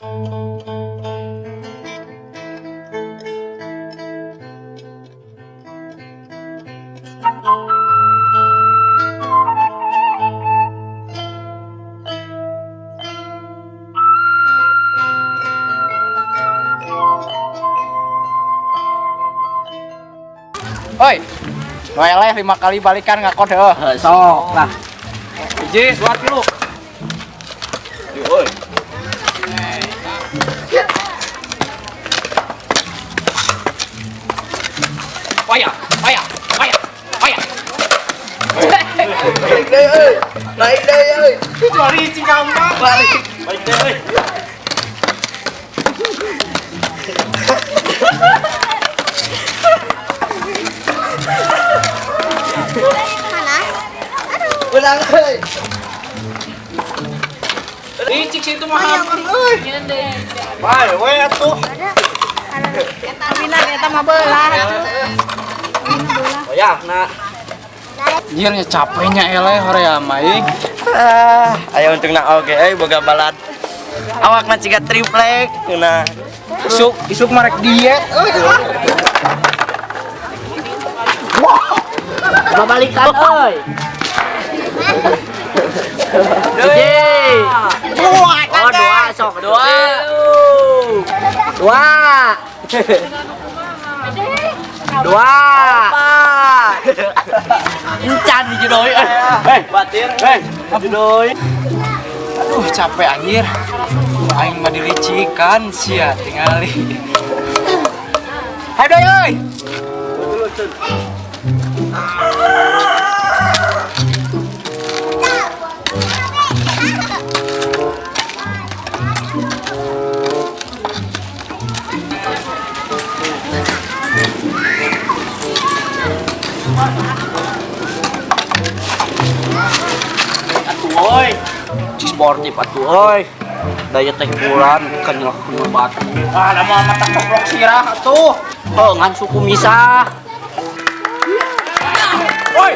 Oi, weleh 5 kali balikan nggak kode. Sok lah. 1, 2, 3. Oi. Payah, payah, payah, payah. Balik deh, oi. Balik deh, oi. Kecuali cinggampang. Balik. Balik deh, oi. Menang, euy. Licik sih itu mah hampir, euy. Bae we atuh. Eta minang eta mah belah. Oyakna. Anjir nya capeknya eleh horea mah ing. Ah, ayo untungna oge euy boga balad. Awakna ciga triplek nah. Isuk isuk marek diet euy. Wah. Babalikan euy. Dua. Oh, dua sok dua. Dua. Dua. Encan di judoi. Hei, batir. Hei, judoi. Aduh, capek anjir. Aing mah dilicikan sia tingali. Hai doi euy. Atuh oi, si sportif atuh oi. Daya teh bulan bukan nyelak batu. Ah, lama mata coplok sirah atuh. Oh, ngan suku misah. Oi.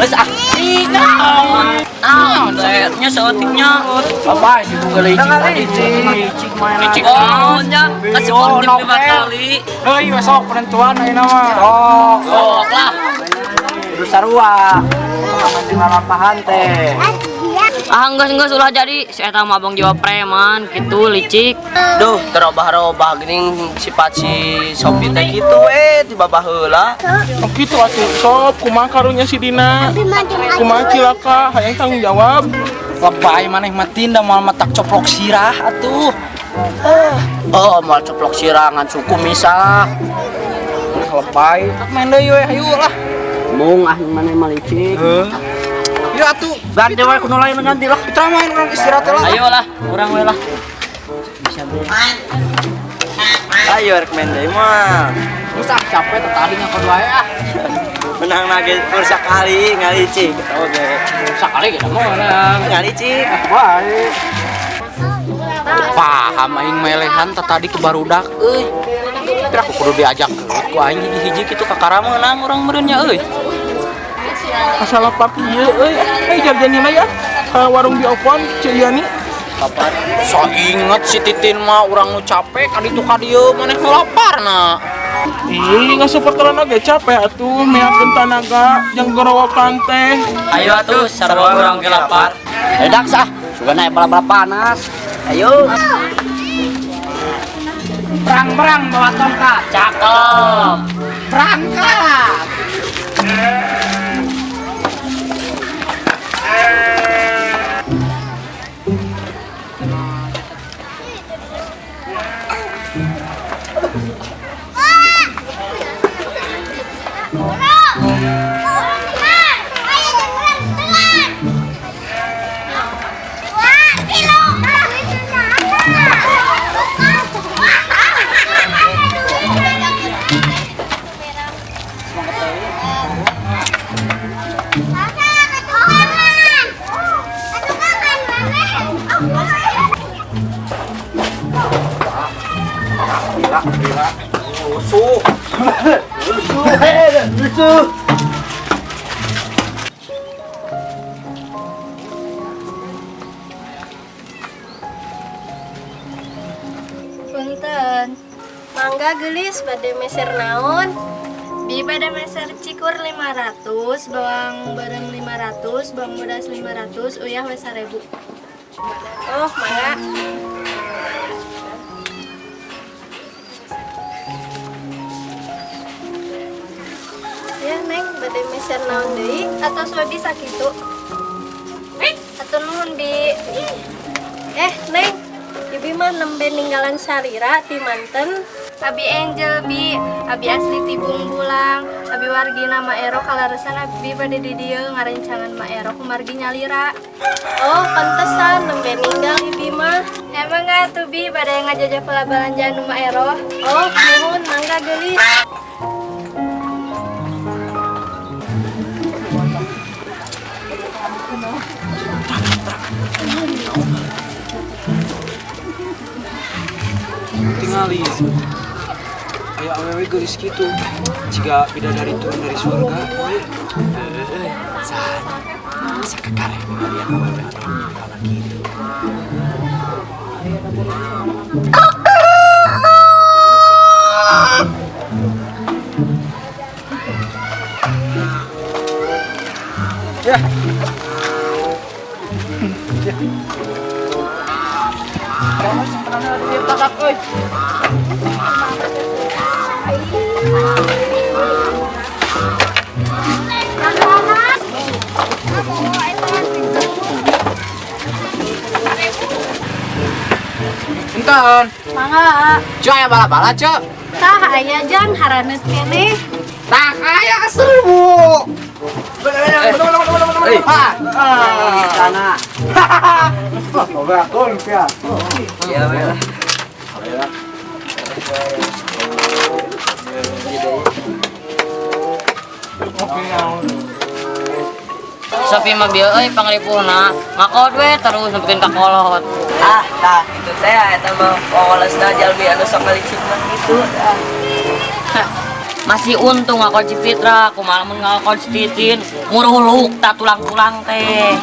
Wes ah, naon nya saeutiknya. Apa sih buka licik tadi? Licik naonnya? Kasih sportif 5 kali. Heuy, besok penentuan ayeuna mah. Sok, sok lah. Kudu sarua. Mancing lalampahan teh. Ah, enggak ulah jadi si eta mah abang jiwa preman gitu licik. Duh, terobah-robah geuning sifat si Sopi teh kitu we ti baheula. Oh kitu atuh sob, kumaha karunya si Dina? Kumaha cilaka hayang tanggung jawab. Lebay maneh mah tinda moal matak coplok sirah atuh. Oh, moal coplok sirah ngan suku misah. Lebay, main deui we hayu lah. Mung ah maneh mah licik. Heuh. Yuk atuh, ganti we kudu lain ganti lah. Kita main urang istirahat lah. Ayo lah, urang we lah. Bisa beli. Ayo rek main deui mah. Terus ah capek tadi ngakon wae ah. Menang lagi tur sakali ngalicik oge. Sakali ge mah menang. Ngalicik. Bae. Paham aing melehan tadi ke barudak euy. Tapi aku kudu diajak ku aing hiji-hiji kitu kakara meunang urang meureun nya euy. Asal papi ieu euy, eh jajan ya ka warung Biopon Ceu Yani. Lapar. So inget si Titin mah urang nu capek ka ditu ka dieu maneh nu lapar na. Ih, ngasuporteran oge capek atuh meakeun tanaga jeung gorowokan teh. Ayo atuh sarua urang ge lapar. Edak sah, sugana aya bala-bala panas. Ayo. Perang-perang bawa tongkat. Cakep. Berangkat. Gila, lusuh. Lusuh, lusuh. Punten. Mangga geulis bade meser naon? Bi bade meser cikur 500, bawang bareng 500, bawang bodas 500, uyah we 1000. Oh, mangga. Ya, Neng, bade meser naon deui? Atos we bisa kitu. Atur nuhun, Bi. Neng, Ibi mah nembe ninggalan salira ti manten. Abi Angel Bi, abi asli ti Bungbulang, abi wargina Maero kalaresan abi bade di dieu ngarencangan Maero kumargi nyalira. Oh, pantesan nembe ninggal Ibi mah. Emang atuh Bi bade ngajajah pola balanjaan nu Maero? Oh, nuhun mangga geulis. Tingali aya awewe geulis kitu jiga bidadari turun dari surga. Saha sakakare ningali awewe anu kana kitu. Ya. Ya. Kamu simpenannya di takak euy. Punten. Mangga. Ceu aya bala-bala, Ceu. Tah aya jang haraneut keneh. Tah aya 1000. Sana. Sopi mah bieu euy panglipurna, ngakod we terus nepikeun ka kolot. Ah, tah kitu teh eta mah wawalesna jalmi anu sok ngalicik mah kitu. Masih untung ngakod si Fitra, kumaha mun ngakod si Titin, muruluk ta tulang-tulang teh.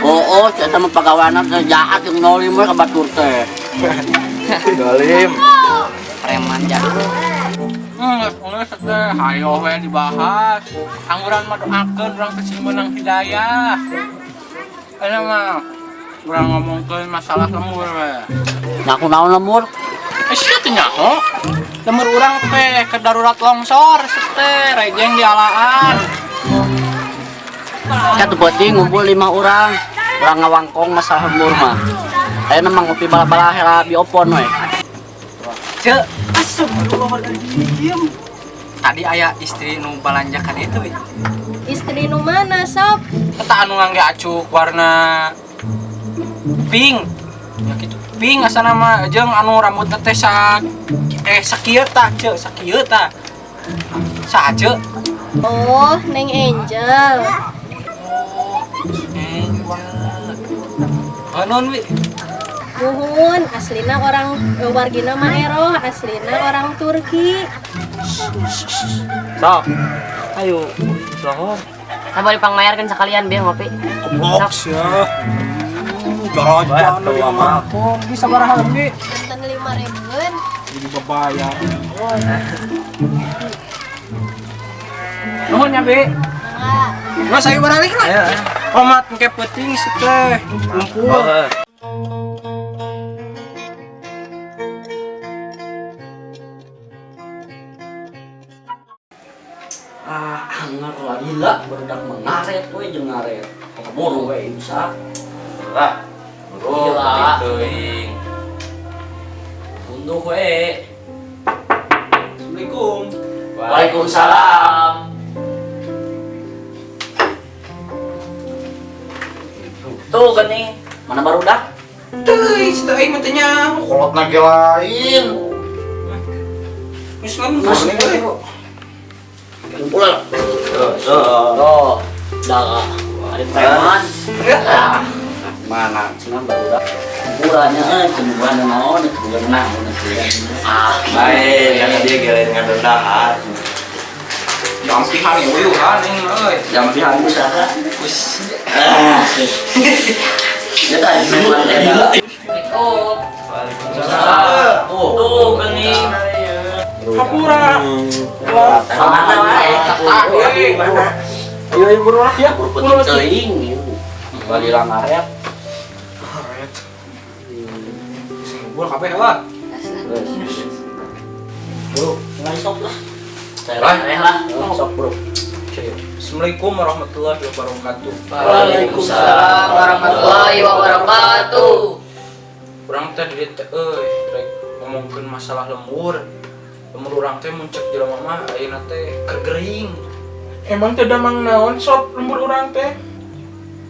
Oh, eta mah pagawana teh jahat jeung nolim we ka batur teh. Dolim. Preman jadul. Geus teh hayo we dibahas. Angguran mah doakeun urang teh sing meunang hidayah. Eta mah urang ngomongkeun masalah lembur we. Nyaku naon lembur? Sia teh nyaho. Lembur urang teh ke darurat longsor teh rejeng dialaan. Satu penting ngumpul 5 orang. Urang ngawangkong masalah lembur mah. Ayeuna mah ngopi bala-bala hela biopon we. Ceu, astagfirullahaladzim. Tadi aya istri nu balanja ka ditu we. Istri nu mana, Sob? Eta anu ngangge acuk warna pink. Ya kitu. Pink asana mah jeung anu rambutna teh sakieu tah, Ceu, sakieu tah. Saha, Ceu? Oh, Neng Angel. Oh, Angel. Oh, non wi. Nuhun, aslina orang wargina Maero, aslina orang Turki. Sok. Ayo, sok. Sabar dipangmayarkeun sekalian biar ngopi. Goblok sia. Jarajan dari mangkong bisa sabaraha lebih. Janten 5.000-an. Jadi bebayar. Nuhun ya, Bi. Mangga. Geus ayo baralik lah. Omat engke peuting si teh. Ngumpul. Ah, anger lah gila, barudak mengaret we jeung ngaret. Kaburu we imsak. Lah, buru Gila. teuing. Unduh we. Assalamualaikum. Waalaikumsalam. Tuh gini, mana barudak? Teuing, si teuing mah teh nya. Kolotna ge lain. Geus lah, geus. Kumpul lah. Tuh, tuh. Dah, ada preman. Mana cenah barudak. Ukurannya euy, cemuan naon, cemuan naon. Ah, Baik, karena dia gelain ngadon dahar. Jampihan uyuhan ini euy. Jampihan ku saha? Kus. Ah, ya tadi preman teh. Assalamualaikum. Waalaikumsalam. Tuh, geuning. Hampura. Mana wae? Mana? Ayo ayo buru lah ya. Buru penting teuing. Bali ngaret. Ngaret. Sing ngumpul kabeh lah. Bro, mulai sok lah. Lah. Lah, lah. Sok, Bro. Assalamualaikum warahmatullahi wabarakatuh. Waalaikumsalam warahmatullahi wabarakatuh. Urang teh di teh euy rek ngomongkeun masalah lembur. Lembur urang teh mun cek jelema mah ayeuna teh keur gering. Emang teu damang naon sob lembur urang teh?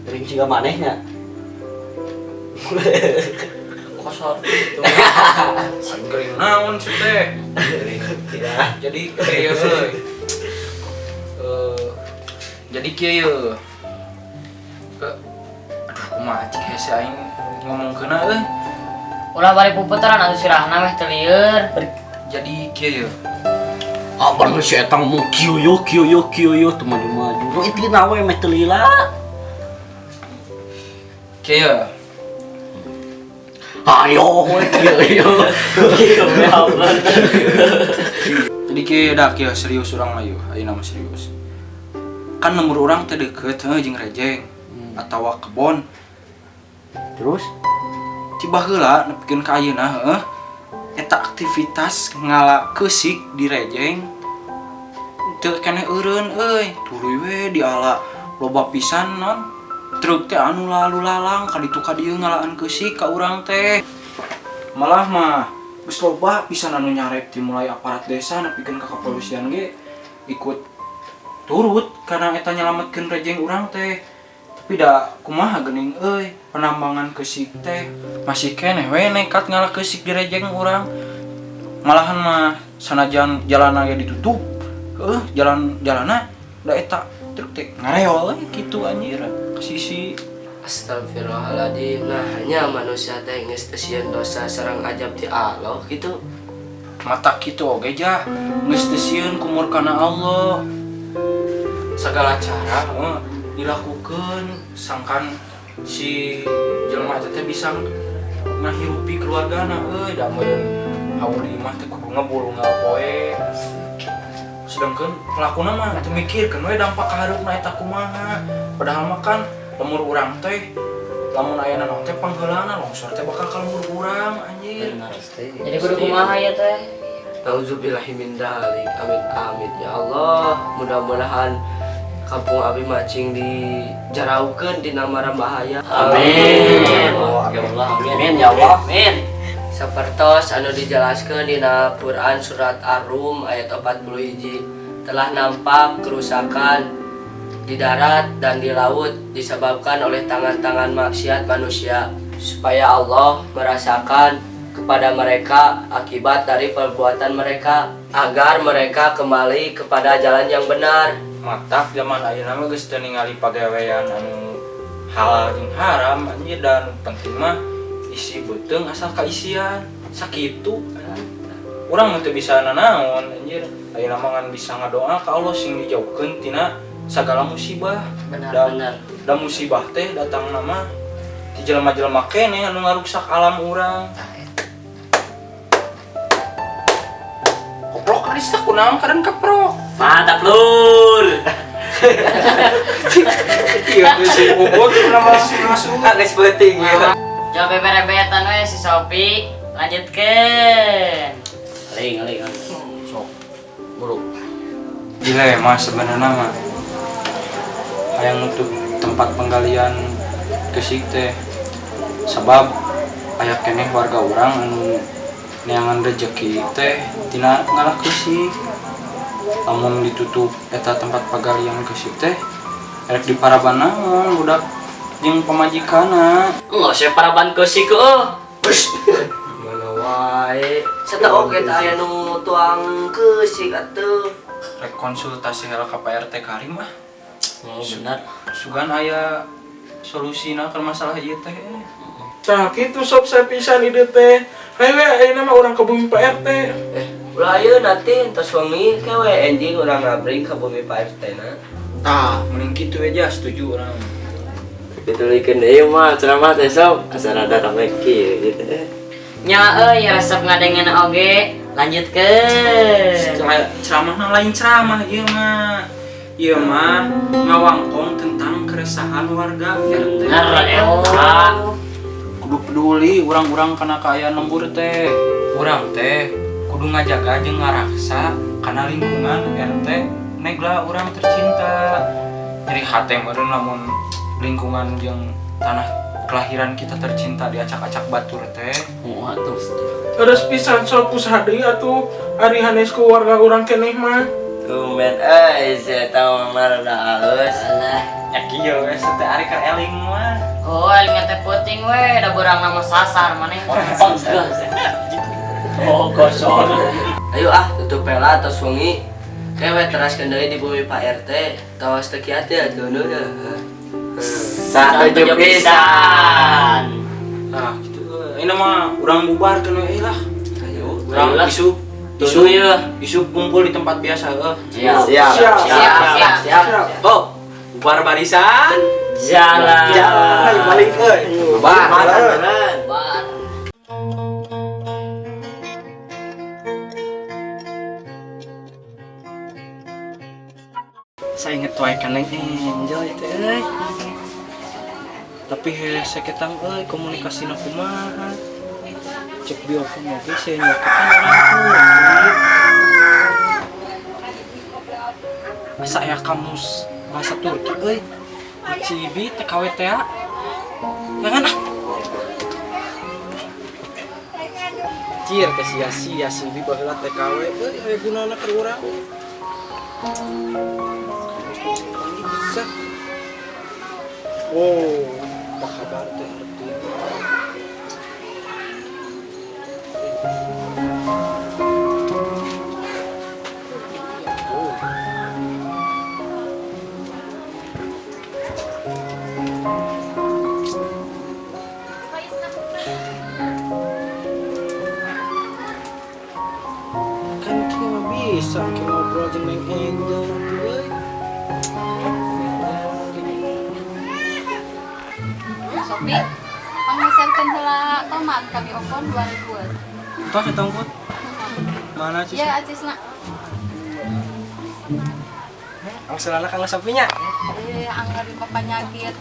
Gering siga manehnya. Kosor gitu. Aing gering naon sih teh? Jadi kieu euy. Eh, jadi kieu. Aduh, kumaha cik hese aing ngomongkeunna euy. Ulah bari puputeran atuh sirahna meh teu lieur. Jadi kieu. Abang si eta ngomong kieu yo kieu yo kieu yo teu maju-maju. Nu intina we meh teu lila. Kieu. Ayo we kieu yo. Jadi kieu dah kieu serius urang mah yeuh, ayeuna mah serius. Kan lembur urang teh deukeut heuh jeung rejeng atawa kebon. Terus? Tiba heula nepikeun ka ayeuna heuh eta aktivitas ngala keusik di rejeng teu keneh eureun euy, tuluy we diala loba pisan non truk teh anu lalu lalang ka ditu ka dieu ngalaan keusik ka urang teh. Malah mah geus loba pisan anu nyarek ti mulai aparat desa nepikeun ka kepolisian ge ikut turut karena eta nyelametkeun rejeng urang teh. Tapi da kumaha geuning euy, penambangan keusik teh masih keneh we nekat ngala keusik di rejeng urang. Malahan mah sanajan jalan ge ditutup heuh, jalan jalanna da eta truk teh ngareol we kitu anjir ke sisi. Astagfirullahaladzim, nah hanya manusia teh geus teu sieun dosa sareng azab ti Allah gitu. Mata kitu oge jah geus teu sieun ku murkana Allah. Segala cara heuh dilakukeun sangkan si jelema eta teh bisa ngahirupi keluargana euy, da meureun haur di imah teh kudu ngebul unggal poe, sedangkan pelakuna mah teu mikirkeun we dampak kahareupna eta kumaha. Padahal mah kan lembur urang teh lamun aya naon teh pangheulana longsor teh bakal ka lembur urang anjir. Jadi kudu kumaha ya teh? Nauzubillahi min dzalik. Amin amin ya Allah. Mudah-mudahan kampung abi macing dijaraukeun dina mara bahaya. Amin. Ya Allah, amin ya Allah. Amin. Sapertos anu dijelaskeun dina Quran surat Ar-Rum ayat 40 hiji, telah nampak kerusakan di darat dan di laut disebabkan oleh tangan-tangan maksiat manusia, supaya Allah merasakan kepada mereka akibat dari perbuatan mereka agar mereka kembali kepada jalan yang benar. Matak zaman ayeuna mah geus teu ningali pagawean anu halal jeung haram anjir, dan penting mah isi beuteung asal kaisian sakitu. Urang mah teu bisa nanaon anjir, ayeuna mah ngan bisa ngadoa ka Allah sing dijauhkeun tina sagala musibah. Benar, benar. Da musibah teh datang nama ti jelema-jelema keneh anu ngaruksak alam urang. Koplok aris teh kunaon karen keprok. Mantap lur. Iya tuh si bobot nama langsung masuk. Ah, geus penting ya. Jawab beberebetan we si Sopi. Lanjutkeun. Aling aling. Sok. Buru. Dilema sebenarnya mah hayang nutup tempat penggalian keusik teh sebab aya keneh warga urang anu neangan rezeki teh tina ngalah keusik. Lamun ditutup eta tempat penggalian keusik teh erek diparaban naon budak jeung pamajikanna? Enggak saya paraban keusik eueuh. Mana wae. Sata oge teh aya nu tuang keusik atuh. Rek konsultasi heula ka Pak RT Karim ah. Oh, bener. Sugan aya solusina ke masalah ieu teh. Tah kitu sob saya pisan ide teh. Hayu we ayeuna mah urang ke bumi Pak RT. Eh, ulah ayeuna nanti tos wengi ke we enjing urang ngabring ka bumi Pak RT na. Tah, mending kitu aja setuju urang. Ditulikeun deui mah ceramah teh sob, asa rada rame kieu gitu. Nya euy resep ngadengen oge. Lanjutkeun. Ceramahna lain ceramah ieu mah. Ieu mah ngawangkong tentang keresahan warga RT. Bener eta. Kudu peduli urang-urang kana kaayaan lembur teh. Urang teh kudu ngajaga jeung ngaraksa kana lingkungan RT Negla urang tercinta. Nyeri hate meureun lamun lingkungan jeung tanah kelahiran kita tercinta diacak-acak batur teh. Oh, atuh. Terus pisan sob usaha deui atuh ari hanes ku warga urang keneh mah. Tumben euy si eta mah rada halus. Alah. Ya kieu we teh ari keur eling mah. Oh, eling teh peuting we, da beurang nama sasar maneh. Oh, kosong. Ayo ah, tutup pela tos wengi. Ke we teraskeun deui di bumi Pak RT. Tos teu kiat ya tunduh ya. Satuju pisan. Nah, gitu. Ini mah urang bubarkeun we lah. Ayo, Urang Ayolah. isuk tunduh isuk ya. isuk kumpul di tempat biasa euy. Siap. Siap. Siap. Siap, siap. Siap. Oh, bubar barisan. Jalan. Jalan balik euy. Bubar. Bubar. Bar. Saya inget wae ka Neng Angel itu euy. Tapi hese ketang euy komunikasina kumaha. Cek biopon oge saya nyoketan orang Turki. Asa aya kamus bahasa Turki euy. Cibi TKW teh. Jangan ah. Cir teh sia-sia si Bi baheula TKW euy aya gunana keur urang. Bisa. Oh, apa kabar teh arti? Oh. Kan kieu mah bisa kieu ngobrol jeung Neng Angel atuh euy. Sopi, pangmeserkeun heula tomat ka Bi Opon 2000-an. Tos eta ungkut. Mana sih? Ya acisna. Angsulana kang Sopinya. Eh, anggar di penyakit.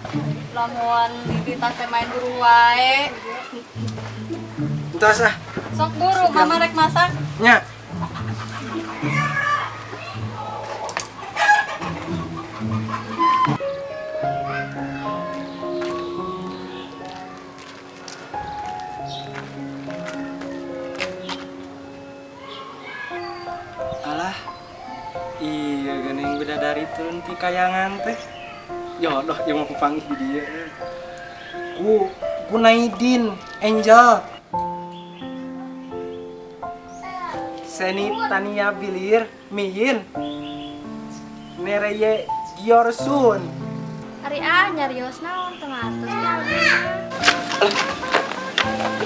Lamun dititah teh main buru wae. Entos ah. Sok buru, mama rek masak. Nya. Alah, iya geuning bidadari turun ti kayangan teh. Jodoh ieu mah papanggih di dieu. Ku Gunaidin Angel. Seni Tania Bilir Miyin Nereye Giorsun. Ari ah nyarios naon teu ngartos teh abdi mah.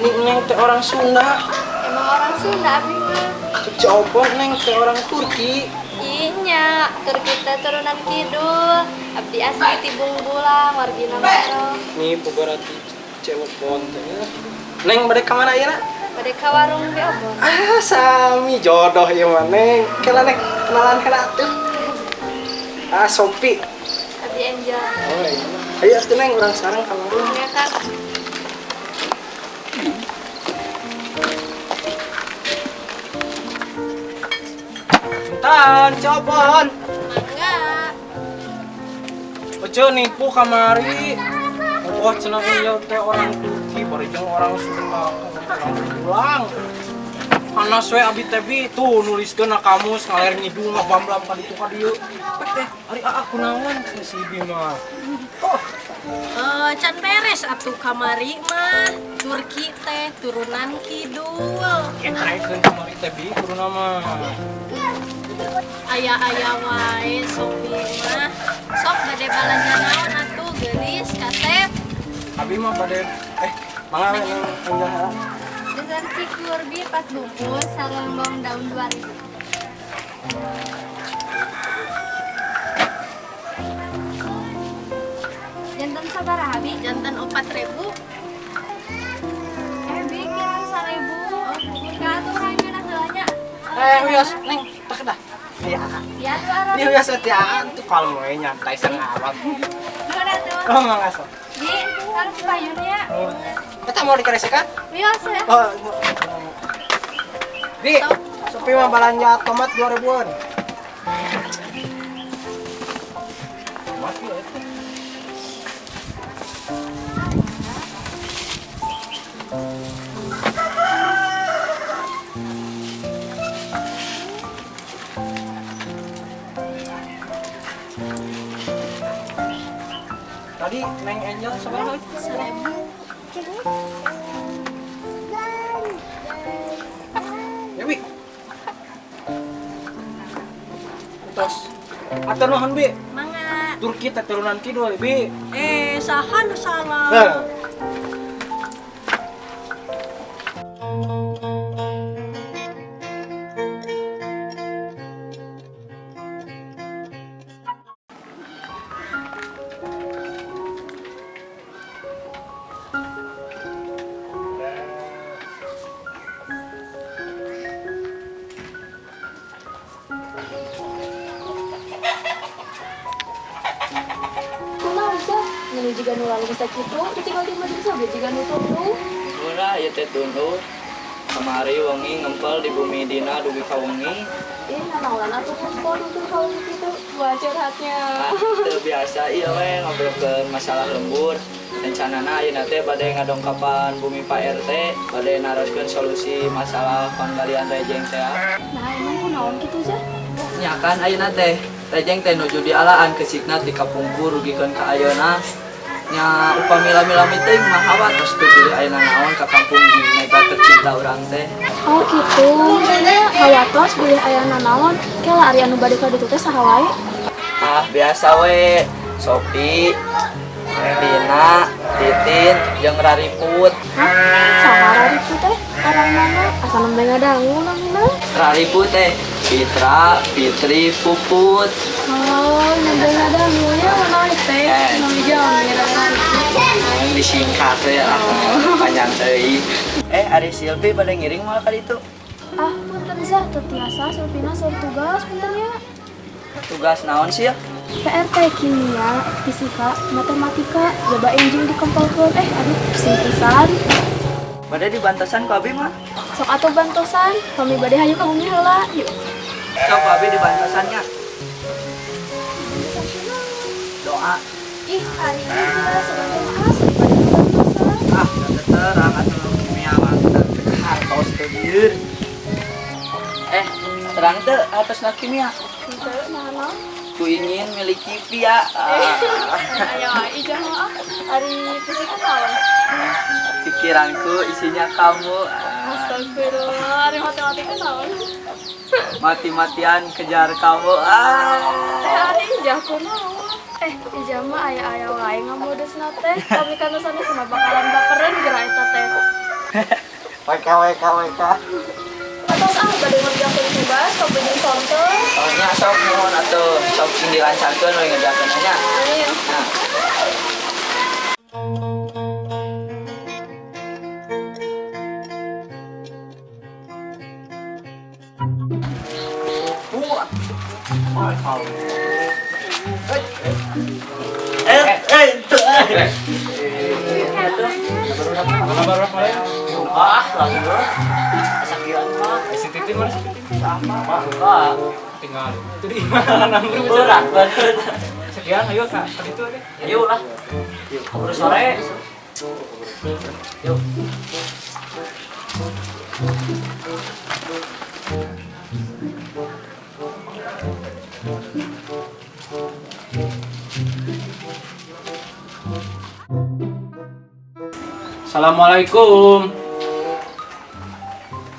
Ini neng teh orang Sunda. Emang orang Sunda abdi mah. Cek Opon neng teh orang Turki. Inya, Turki teh turunan kidul. Abdi asli ti Bungbulang, wargina Maros. Nih bogarati cewek pon teh. Neng bade ka mana ieu na? Bade ka warung Bi Opon. Ah, sami jodoh ieu mah neng. Kela neng kenalan heula atuh. Ah, Sopi. Abdi Angel. Oh iya. Ayo atuh neng urang sareng ka warung. Ya Kang. Punten, copon. Mangga. Oce nipu kamari. Oh, cenah ieu teh orang Turki, bari jeung orang Sunda, orang pulang. Panas we abi teh bi tuh nuliskeun na kamus ngaler ngidung ngabamblam ka ditu ka dieu. Teh, ari aa kunaon si Bi mah. Oh, Eh, can beres atuh kamari mah. Turki teh turunan kidul. Ketraikeun kamari teh bi kuduna mah. Aya-aya wae Sopi mah. Sok bade Balanja naon atuh geulis kasep. Abi mah bade mangga we nang anggal heula. Dasar cikur bi 4 bungkus sareng bawang daun 2000. Janten sabaraha bi? Janten 4000. Bi kirang 1000. Oh, ka atuh hayang heula nya. Wios neng, tak dah. Iya. Ya tuh arah. Ini biasa tiaan tuh kalau mau nyantai setengah awal. Nuhun atuh. Oh, nggak sok. Bi, harus payunnya. Kita mau dikeresekan? Wios ya. Oh. Bi, Sopi mah belanja tomat 2000-an. Tomat ya itu. Tadi Neng Angel sabaraha? 1000. Ya, Bi. Tos. Atur nuhun, Bi. Mangga. Turki teh turunan kidul, Bi. Saha nu salah? Heh. Kumaha bisa? Ngene jiga nu lalu bisa kitu, ditinggal di majelis oge jiga nu tunduh. Murah ieu teh tunduh. Kamari wengi ngempel di bumi dina dugi ka wengi. Ih, nanaonan atuh ngempel dugi ka wengi kitu. Wah, curhatnya. Ah, teu biasa ieu we ngobrolkeun masalah lembur. Rencanana ayeuna teh bade ngadongkapan bumi Pak RT, bade naroskeun solusi masalah penggalian rejeng teh. Nah, emang kunaon kitu, Zah? Nya kan ayeuna teh rejeng teh nuju dialaan kesikna ti kapungkur rugikeun ka ayeuna. Nya upami lami-lami teh mah hawa tos teu bilih ayeuna naon ka kampung mega tercinta urang teh. Oh gitu. Hawatos bilih aya nanaon, kela ari anu bade ka ditu teh saha wae? Ah, biasa we. Sopi, Dina, Titin, jeung Rariput. Hah? Saha Rariput teh? Orang mana? Asa nembe ngadangu namina. Rariput teh Fitra, Fitri, Puput. Oh, nembe ngadangu nya menarik teh. Nami jami Rariput. Disingkat we lah, panjang teuing. Ari Silvi bade ngiring moal ka ditu? Ah, punten Zah, teu tiasa Silvina seur tugas punten nya. Tugas naon sih ya? PRT kimia, fisika, matematika, loba enjing dikempelkeun. Aduh pusing pisan. Bade dibantosan ku abi mah. Sok atuh bantosan, kami bade hayu ka bumi heula. Yuk. Sok ku abi dibantosannya. Doa. Ih, ari ieu jelas sebagai maas bade dibantosan. Ah, teu terang atuh kimia mah teu hartos teu lieur. Terang teu hartosna kimia. Henteu, naon? Ku ingin miliki pia. Ayo, ijah mah. Ari fisika naon? Pikiranku isinya kamu. Astagfirullah, ari matematika naon? Mati-matian kejar kamu. Ari ijah kunaon? Ijah mah aya-aya wae ngamodesna teh. Kami kan sanes mah bakalan bapereun geura eta teh. WK WK WK. Atos ah bade ngerjakeun tugas kabeujung sonten. Oh nya sok nuhun atuh, sok sing dilancarkeun we ngerjakeun nya. Ayo. Nah. Tinggal itu di mana Berat banget. Sekian, ayo kak, ke itu deh. Ayo lah. Kabur sore. Yuk. Assalamualaikum.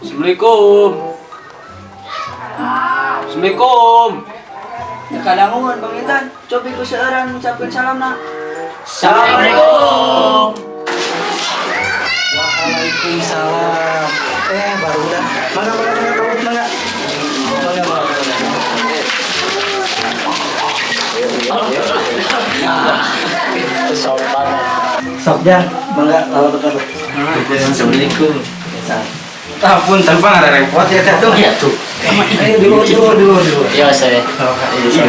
Assalamualaikum. Assalamualaikum. Kadanguan panginten, cobi ku seueuran ngucapkeun salamna. Assalamualaikum. Waalaikumsalam. Eh, baru udah. Mangga, mangga, mangga, kamu mangga. Mangga, mangga, mangga. Sopan. Sok jang, mangga lawan tukar. Assalamualaikum. Ah, punten Pak, ngarepot ya teh tuh. Iya tuh. Eh, dulu, dulu, dulu, dulu. Iya saya. Iya.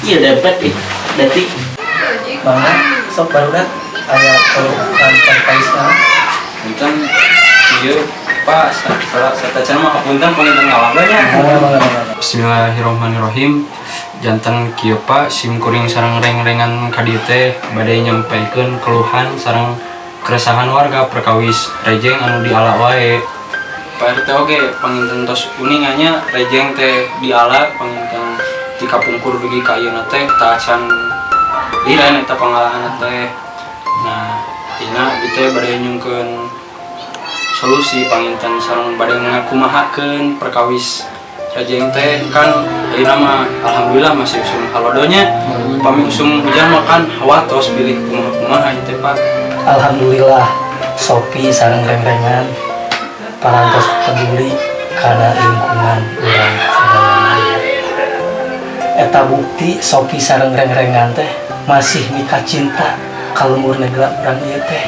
Iya dapat ih. Detik. Mangga, sok baru dah. Aya keluhan perkaisna. Punten ieu Pak, salah sateuacan mah hapunten panginten ngawagel nya. Mangga, mangga, mangga. Bismillahirrahmanirrahim. Janten kieu Pak, sim kuring sareng reng-rengan ka dieu teh bade nyampaikeun keluhan sareng keresahan warga perkawis rejeng anu diala wae. Pak RT oge panginten tos uninga nya rejeng teh diala panginten di kapungkur dugi ka ayeuna teh tacan liren eta pangalahan teh. Nah, tina abdi teh bade nyungkeun solusi panginten sareng bade ngakumahakeun perkawis rejeng teh kan ayeuna mah alhamdulillah masih usum halodo nya. Pami usum hujan mah kan hawatos bilih kumaha-kumaha ieu teh Pak. Alhamdulillah, Sopi sareng reng-rengan parantos peduli kana lingkungan urang sadayana. Eta bukti Sopi sareng reng-rengan teh masih mika cinta ka lembur negara urang ieu teh.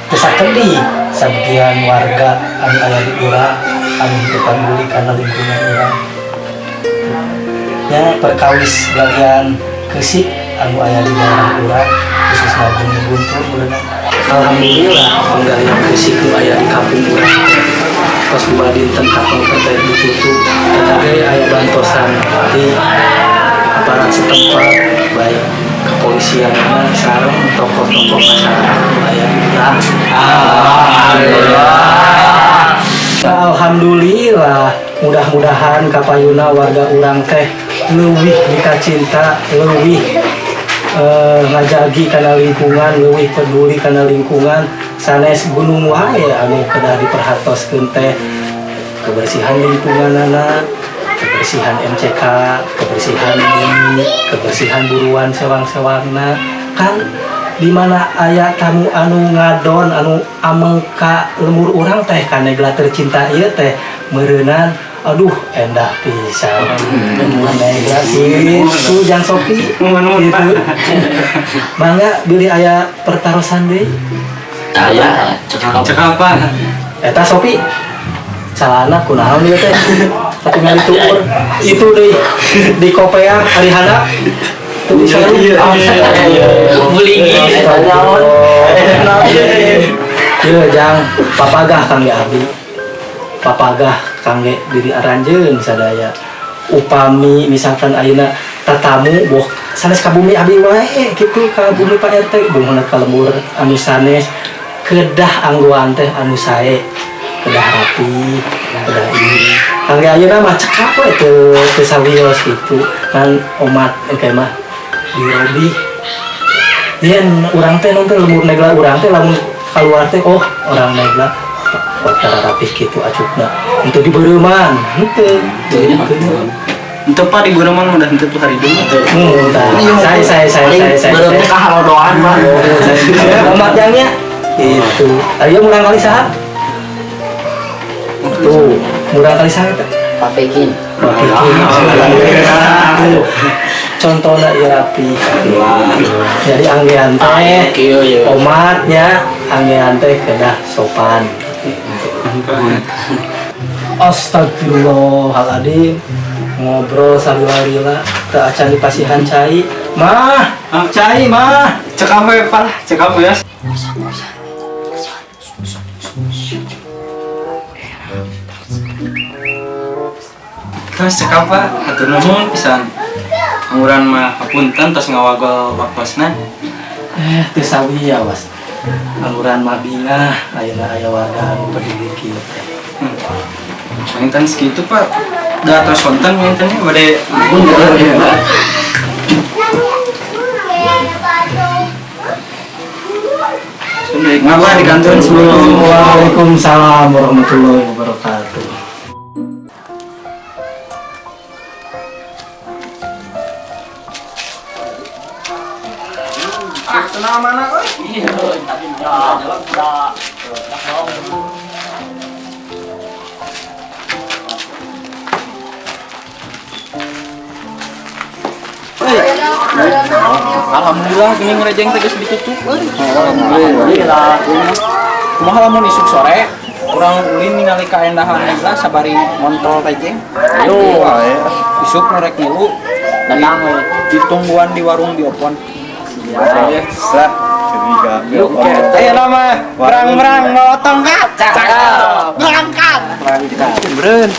Teu sakedik sabagian warga anu aya di urang anu henteu peduli kana lingkungan urang. Nya perkawis galian keusik anu aya di daerah urang khususna Gunung Guntur meureunna. Alhamdulillah penggalian keusik nu aya di kampung urang teh tos 2 dinten kapengker teh ditutup, eta ge aya bantosan di aparat setempat baik kepolisian sareng tokoh-tokoh masyarakat nu aya di urang. Alhamdulillah. Alhamdulillah, mudah-mudahan kapayuna warga urang teh leuwih mikacinta, leuwih ngajagi kana lingkungan, leuwih peduli kana lingkungan. Sanes gunung wae anu kedah diperhatoskeun teh, kebersihan lingkunganana, kebersihan MCK, kebersihan bumi, kebersihan buruan sewang-sewangna. Kan di mana aya tamu anu ngadon anu ameng ka lembur urang teh, ka Negla tercinta ieu teh meureunan, aduh, endah pisan lembur Negla kitu. Jang Sopi gitu, mangga bilih aya pertarosan deui. Aya, cekap. Cekap Pak. Eta Sopi calana kunaon ieu teh, katingali tuur itu di kopeah ari handap teu bisa. Buligi. Ieu jang papagah kangge abdi, papagah kangge diri aranjeun sadaya. Upami misalkan ayeuna tatamu boh sanes ka bumi abdi wae kitu, ka bumi Pak RT, boh ka lembur anu sanes, kedah anggoan teh anu sae, kedah rapi, kedah ini. Kangge ayeuna mah cekap we, teu teu sawios kitu kan. Omat engke mah dirobih yen urang teh nonton lembur Negla urang teh, lamun keluar teh, oh, orang Negla kota rapih kitu acukna, untuk dibereuman henteu gitu. Henteu Pak, di Beureman udah henteu tuh hari dulu. Tah. Saya Beureum teh kahalodoan Pak. Omat jangnya itu ayo murang kali saha tuh, murang kali saha eta? Pak Pekin. Pak Kikin. Contohnya ieu rapi, jadi anggean teh Kieu ye. Omatnya anggean teh kedah sopan. Astagfirullahaladzim, ngobrol salila-lila teu acan dipasihan cai mah, cai mah. Cekap we Pak, cekap ya. Terus cekap Pak, hatur nuhun pisan. Angguran mah hapunten tos ngawagel waktosna. Eh, teu sawios. Angguran mah bingah ayeuna aya warga anu peduli kieu teh. Panginten segitu Pak. Da tos sonten panginten nya bade mundur ya. Ngapa di kantor sebelum Waalaikumsalam warahmatullahi wabarakatuh. Cenah mana euy? Iya, tapi ya, udah. Alhamdulillah geuning rejeng teh geus ditutup euy. Alhamdulillah. Kumaha lamun isuk sore urang ulin ningali kaendahan heula sabari ngontrol rejeng. Ayo. Isuk nu rek ngilu Datang we. Ditungguan di warung Biopon. Lah, jadi Yuk, ayo nama berang-berang mau tongkat. Cakep. Berangkat. Berangkat. Beren.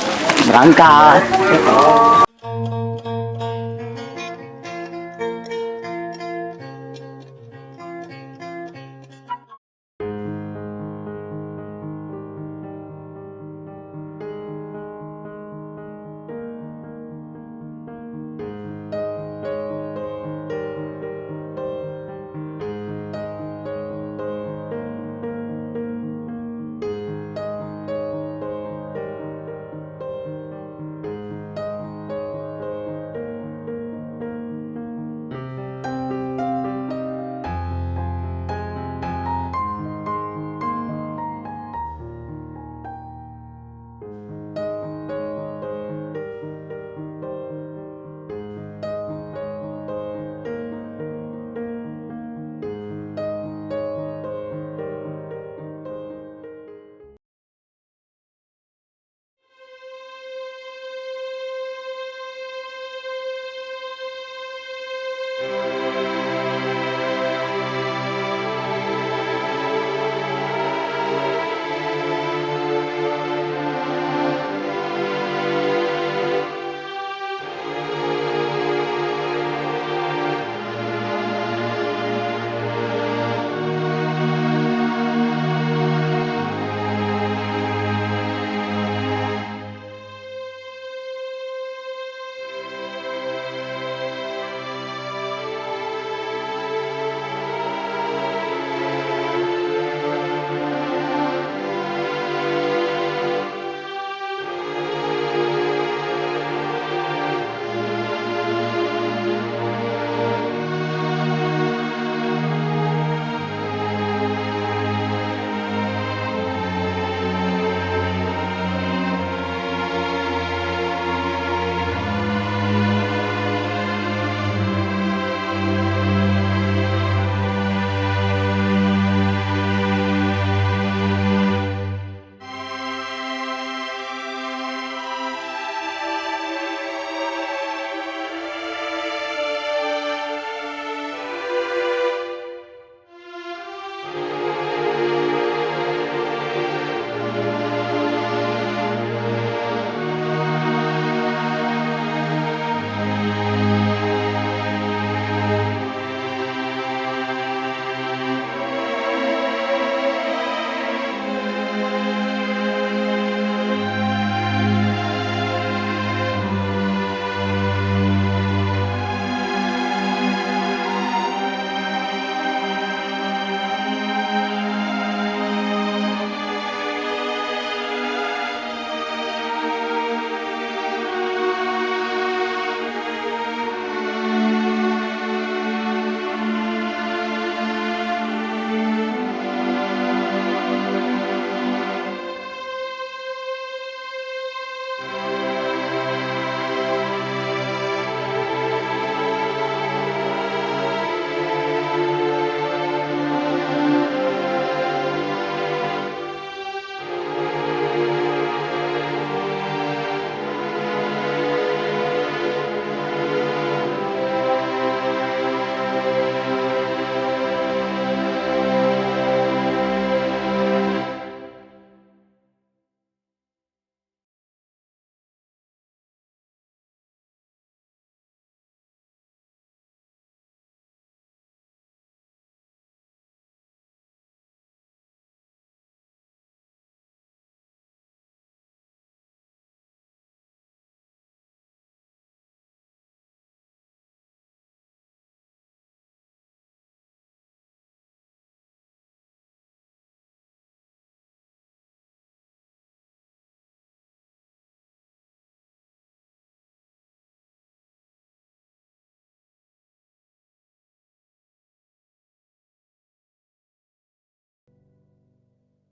Berangkat.